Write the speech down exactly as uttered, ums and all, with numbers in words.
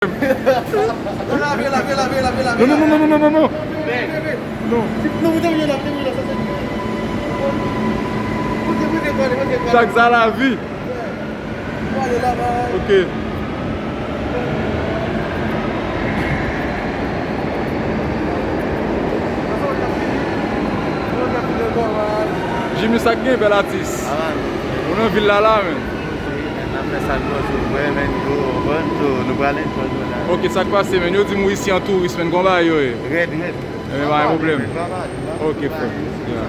Lave, lave, lave, lave, lave. Non, non, non, non, non, non, non. Non. Non, mwen te mwen la, te mwen la, sa se. Mwen te, mwen te pale, mwen te pale. Sak sa lavi. Mwen ale la, ba. Ok. Jimmy, sa k gen, bèl atis? Ou nan vil la, la, men. N ap fè sa n panse, vre, men nou, nou, nou pral enjoy nou la. Ok, sa k pase, men? Yo di m ou isi an touris, men, gon bagay yo ye. Rèd, rèd. Ebyen, pa gen pwoblèm. Ok, frè. Yeah.